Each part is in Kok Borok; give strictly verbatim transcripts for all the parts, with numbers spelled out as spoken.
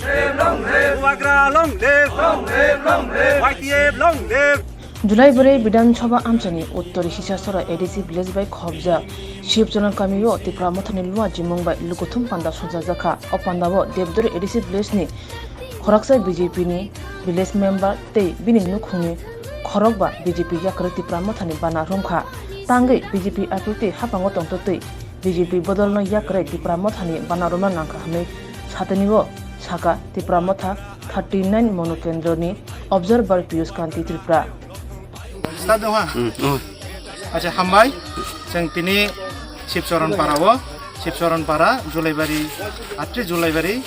Bubagra long live! Long live, long live! Y T F long live! Julaibari Bidhan Sabha amchaini uttor Hisasora A D C village bai khobjak Shivcharan kamio Tipra Mothani lua jimung bai lukuthum panda songchajakha. O pandao Devdori A D C village ni khoroksa B J P ni village member tei bini nukhungni khorokba B J P yakarwi Tipra Mothani bana romkha. Tangwi B J P aphiltwi haphango tongtotwi B J P bodolno yakarwi Tipra Mothani bana romna nangkha hwnwi satanio saka Tipra Motha thirty nine Monu Kendroni Observer Piyush Kanti Tripura. Start dong ha? Hmm, oh. Acha, hambai. Chwng tini Shivcharan para o, Shivcharan para, Julaibari, atri Julaibari,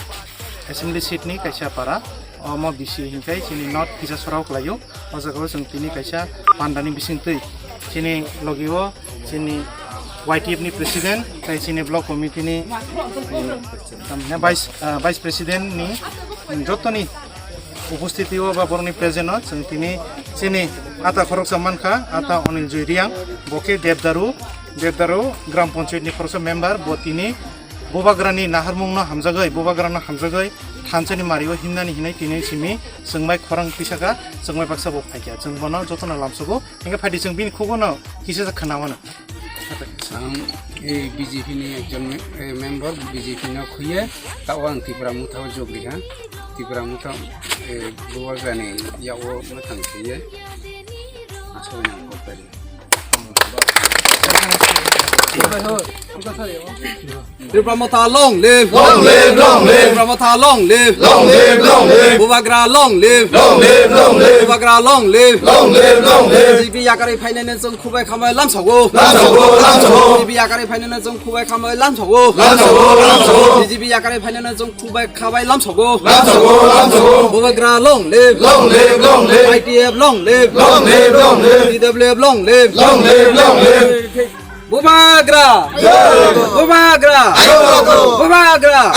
assembly seat ni kaisa para. Omo bisi hinkai chini North Hisasora o kwlaio. O jaga o chwng tini kaisa pandani bisingtwi chini logi o chini Y T F ni president, tai chini block committee ni, eh, tamni vice, ah, vice president ni, mm, jotoni upostiti o ba borokni present o chwng tini chini ata khoroksa mankha, ata Onil Joy Reang, bo khe Devdaru, Devdaru Gram Panchayat ni khoroksa member, bo tini Bubagrani naharmungno hamjagwi, Bubagrano hamjagwi thansani mario himnani hinwi tini simi chwngbai khorang tisaka, chwngbai baksa bo phaikha. Chwng bono jotono lamsogo, hingkhe phaidi chwng bini khugono kisa khna mano. Ang, eh, B J P ni ekjon me-, eh, member, B J P no khuye, tao ang Tipra Motha o jog riha. Tipra Motha, eh, Bubagrani yao mwthang khuye. Aswk nang kok tari. Tipra Motha long live! Long live, long live! Tipra Motha long live! Long live, long live! Bubagra long live! Long live, long live! Bubagra long live! Long live, long live! B J P yakarwi phainani chwng khubai khambai lamsogo. Lamsogo, lamsogo! B J P yakarwi phainani chwng khubai khambai lamsogo. Lamsogo, lamsogo! B J P yakarwi phainani chwng khubai khabai lamsogo. Lamsogo, lamsogo! Bubagra long live! Long live, long live! Y T F long live! Long live, long live! T W F long live! Long live, long live! Bubagra! Bubagra! Bubagra!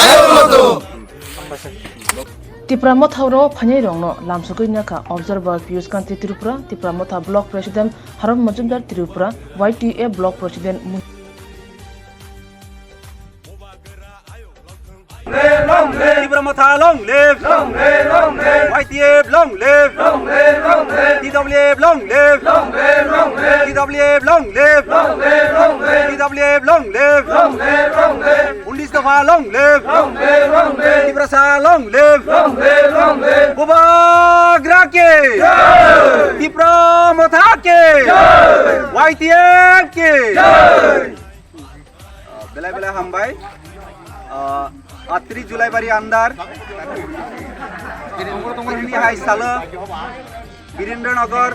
Tipra Motha oro phainai rokno lamsogwi nakha Observer Piyush Kanti Tripura, Tipra Motha Block President Haron Majumdar Tripura, Y T F Block President Mun- Tipra Motha long live! Long live, long live! Y T F long live! Long live, long live! T W F long live! Long live, long live! T W F long live! Long live, long live! T W F long live! Long live, long live! Unnish dopha long live! Long live, long live! Tiprasa long live! Long live, long live! Bubagra ki! Jai! Tipra Motha ki! Jai! Y T F ki! Jai! Ah, belai belai hambai. Ah, atri Julaibari andar. Tini hai salo Birendra Nagar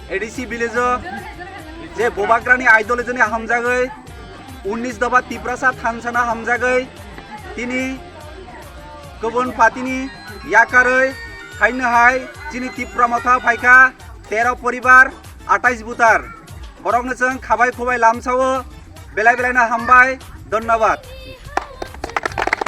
A D C village o je Bubagrani ideology ni hamjagwi unnish dopha Tiprasa thansana hamjagwi tini kubun party ni yakarwi haino hai chini Tipra Motha phaikha tero poribar atais butar. Borokno chwng khabai khubai lamsao belai belai no hambai, dhonnobad.